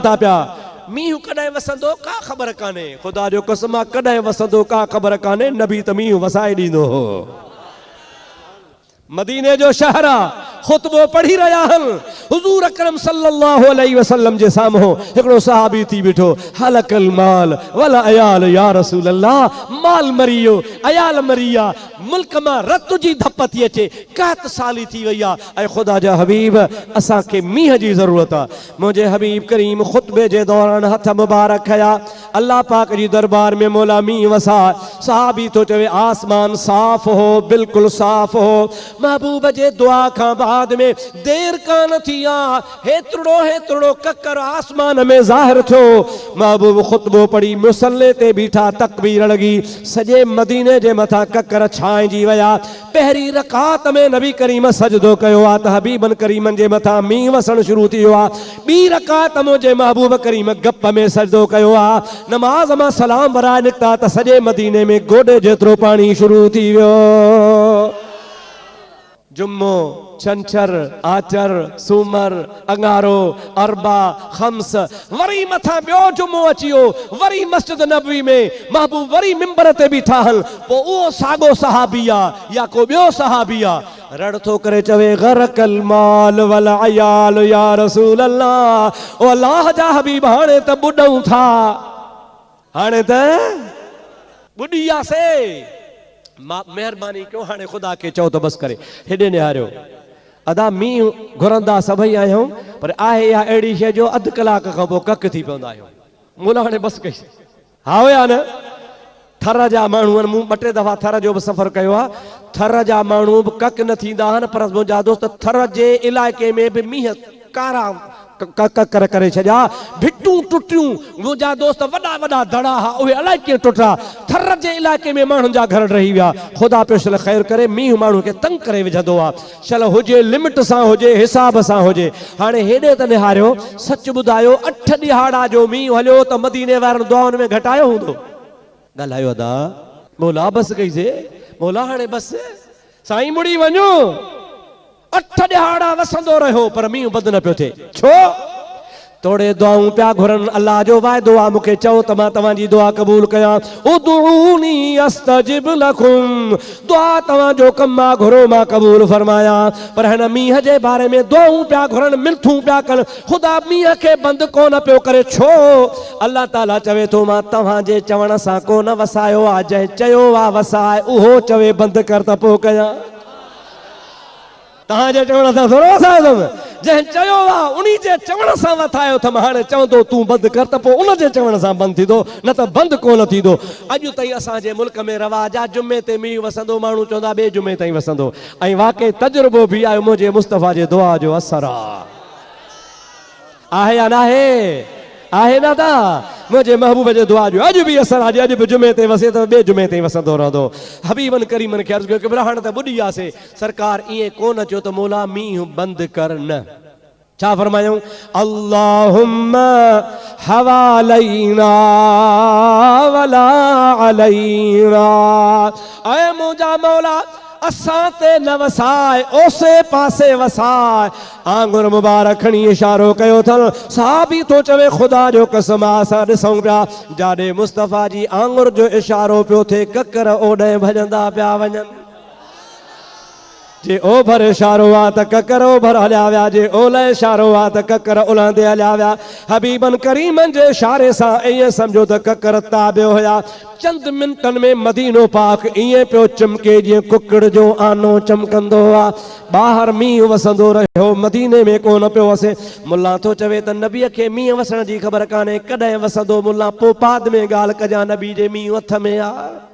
ٿا پيا. مينهن ڪڏهن وسندو ڪا خبر ڪانهي. خدا جو قسم آ ڪڏهن وسندو ڪا خبر ڪانهي، نبي ته مينهن وسائي ڏيندو هو. مديني جو شهر آ، خطبو پڙهي رهيا آهن، حضور اڪرم صلّي اللّٰه عليه وسلّم جي سامهون هڪڙو صحابي ٿي بيٺو، هلڪ المال والعيال يا رسول الله، مال مري ويو، عيال مري ويا، ملڪ مان رت جي ڌپ ٿي اچي، قحط سالي ٿي وئي آ، اي خدا جا حبيب اسان کي مينهن جي ضرورت آ. منهنجي حبيب ڪريم خطبي جي دوران هٿ مبارڪ کنيا، الله پاڪ جي دربار ۾ مولا مينهن وساء. صحابي ٿو چوي آسمان صاف هو، بلڪل صاف هو. محبوب جي دعا کان بعد ۾ دير ڪانه ٿي آ، هيترڙو هيترڙو ڪڪر آسمان ۾ ظاهر ٿيو. محبوب خطبو پڙهي مصلي تي بيٺا، تڪبير لڳي، سڄي مديني جي مٿان ڪڪر ڇانئجي ويا. پهرين رڪعت ۾ نبي ڪريم سجدو ڪيو آ ته حبيبن ڪريمن جي مٿان مينهن وسڻ شروع ٿي ويو آ. ٻي رڪعت منهنجي محبوب ڪريم گپ ۾ سجدو ڪيو آ. نماز مان سلام ورائي نڪتا ته سڄي مديني ۾ گوڏي جيترو پاڻي شروع ٿي ويو. جمعو، ڇنڇر، آچر، سومر، اڱارو، اربع، خمس، وري مٿان ٻيو جمعو اچي ويو، وري مسجد نبوي ۾ محبوب وري منبر تي بيٺا هن، پوء اهو ساڳو صحابي آ يا ڪو ٻيو صحابي آ، رڙ ٿو ڪري چوي غرق المال والعيال يا رسول الله، او الله جا حبيب هاڻي ته ٻڏون ٿا، هاڻي ته ٻڏي وياسي، مهرباني ڪيو هاڻي خدا کي چئو ته بس ڪري، هيڏي نهاريو. ادا مينهن گهرندا سڀئي آهيون پر آهي اها اهڙي شيء جو اڌ ڪلاڪ کان پوء ڪڪ ٿي پوندا آهيون. مون هاڻي بس ڪئي. هائو يا نه؟ ٿر جا ماڻهو آهن، مون ٻه ٽي دفعا ٿر جو به سفر ڪيو آهي، ٿر جا ماڻهو به ڪڪ نه ٿيندا آهن پر منهنجا دوست ٿر جي علائقي ۾ به مينهن ڪارا ڪڪر ڪري ڇڏيا، ڀٽون ٽٽيون، منهنجا دوست وڏا وڏا دڙا ها اهي الائي ڪيئن ٽٽا، ٿر جي علائقي ۾ ماڻهن جا گهر ڊهي ويا، خدا پيو شل خير ڪري، مينهن ماڻهو کي تنگ ڪري وجهندو آ، شل هجي لمٽ سان هجي، حساب سان هجي، هاڻي هيڏي ته نهاريو، سچ ٻڌايو اٺ ڏهاڙا جو مينهن هليو ته مديني وارن دعائن ۾ گهٽايو هوندو؟ ڳالهايو ادا، مولا بس ڪئي سي، مولا هاڻي بس، سائين مڙي وڃو. اٺ ڏهاڙا وسندو رهيو پر مينهن بند نه پيو ٿئي. ڇو؟ توڙي دعائون پيا گهرن، الله جو وعدو آ مون کي چئو ته مان توهان جي دعا قبول ڪيان. ادعوني استجب لڪم دعا توهان جو ڪم آ گهرو مان قبول فرمايان. پر هن مينهن جي باري ۾ دعائون پيا گهرن منٿون پيا ڪن خدا مينهن کي بند ڪونه پيو ڪري ڇو؟ الله تعاليٰ چوي ٿو مان توهان جي چوڻ سان ڪونه وسايو آ جنهن چيو آ وساء اهو چوي بند ڪر ته پوء ڪيان. توهان جي چوڻ سان ٿورو وسايو اٿم، جنهن چيو آ انهي جي چوڻ سان وٿايو اٿم، هاڻي چوندو تون بند ڪر ته پوء ان جي چوڻ سان بند ٿيندو، نه ته بند ڪونه ٿيندو. اڄ تائين اسان جي ملڪ ۾ رواج آ جمعي تي مينهن وسندو ماڻهو چوندا ٻئي جمعي تائين وسندو ۽ واقعي تجربو به آهي منهنجي مصطفيٰ جي دعا جو اثر آ. آهي يا ناهي؟ آهي نه ادا؟ منهنجي محبوب جي دعا جو اڄ به اثر آ، جي اڄ به جمعي تي وسي ته ٻئي جمعي تائين وسندو رهندو. حبيبن ڪريمن کي عرض ڪيو قبلا هاڻ ته ٻڏي وياسي. سرڪار ائين ڪونه چيو ته مولا مينهن بند ڪر نه. ڇا فرمايائون؟ اللهم حوالينا ولا علينا اي منهنجا مولا! اسان تي نه وساء، اوسي پاسي وساء. آڱر مبارڪ کڻي اشارو ڪيو اٿن. صحابي ٿو چوي خدا جو قسم آ اسان ڏسون پيا جاڏي مصطفيٰ جي آڱر جو اشارو پيو ٿئي ڪڪر اوڏهين ڀڄندا پيا وڃن. جي اوڀر اشارو آ ته ڪڪر اوڀر هليا ويا، جي اولهه اشارو آ ته ڪڪر الهندي هليا ويا. حبيبن ڪريمن جي اشاري سان ائين سمجهو ته ڪڪر تابع هيا. چند منٽن ۾ مدينو پاڪ ائين پيو چمڪي جيئن ڪڪڙ جو آنو چمڪندو آ. ٻاهر مينهن وسندو رهيو، مديني ۾ ڪونه پيو وسي. ملان ٿو چوي ته نبيء کي مينهن وسڻ جي خبر ڪانهي، ڪڏهن وسندو ملان پوء بعد ۾ ڳالهه ڪجان نبي جي مينهن هٿ ۾ آ.